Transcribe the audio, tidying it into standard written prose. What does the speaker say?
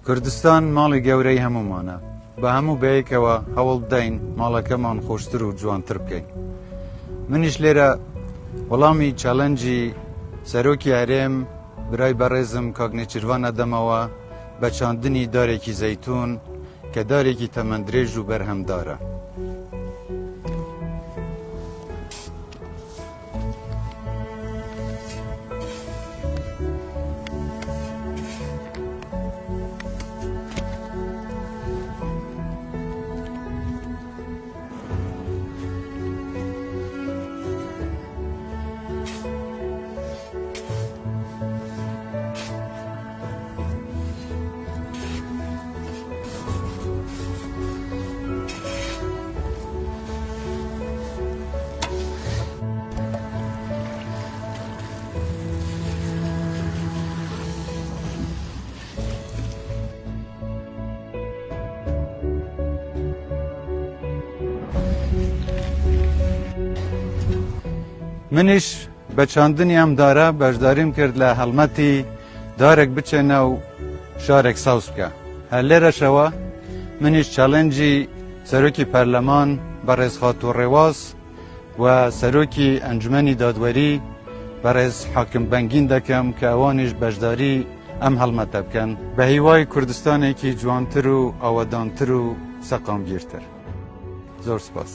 کوردستان ماڵی گەورەی هەموومانە، با هەموو بەیەکەوە هەوڵ بدەین ماڵەکەمان خۆشتر و جوانتر بکەین. منیش لێرە وەڵامی challenge ی سەرۆکی هەرێم برای بەڕێزم کاک نێچیرڤان ئەدەمەوە بە چاندنی دارێکی زەیتون کە دارێکی تەمەندرێژ و بەرهەمدارە. منیش بە چاندنی ئەم دارە بەشداریم کرد لە هەڵمەتی دارێک بچێنە و شارێک سەوز بکە. هەر لێرەشەوە منیش challenge ی سەرۆکی پەرلەمان بەڕێز خاتوو ڕێواس و سەرۆکی ئەنجومەنی دادوەری بەڕێز حاکم بەنگین دەکەم کە ئەوانیش بەشداری ئەم هەڵمەتە بکەن بە هیوای کوردستانێکی جوانتر و ئاوەدانتر و سەقامگیرتر. زۆر سپاس.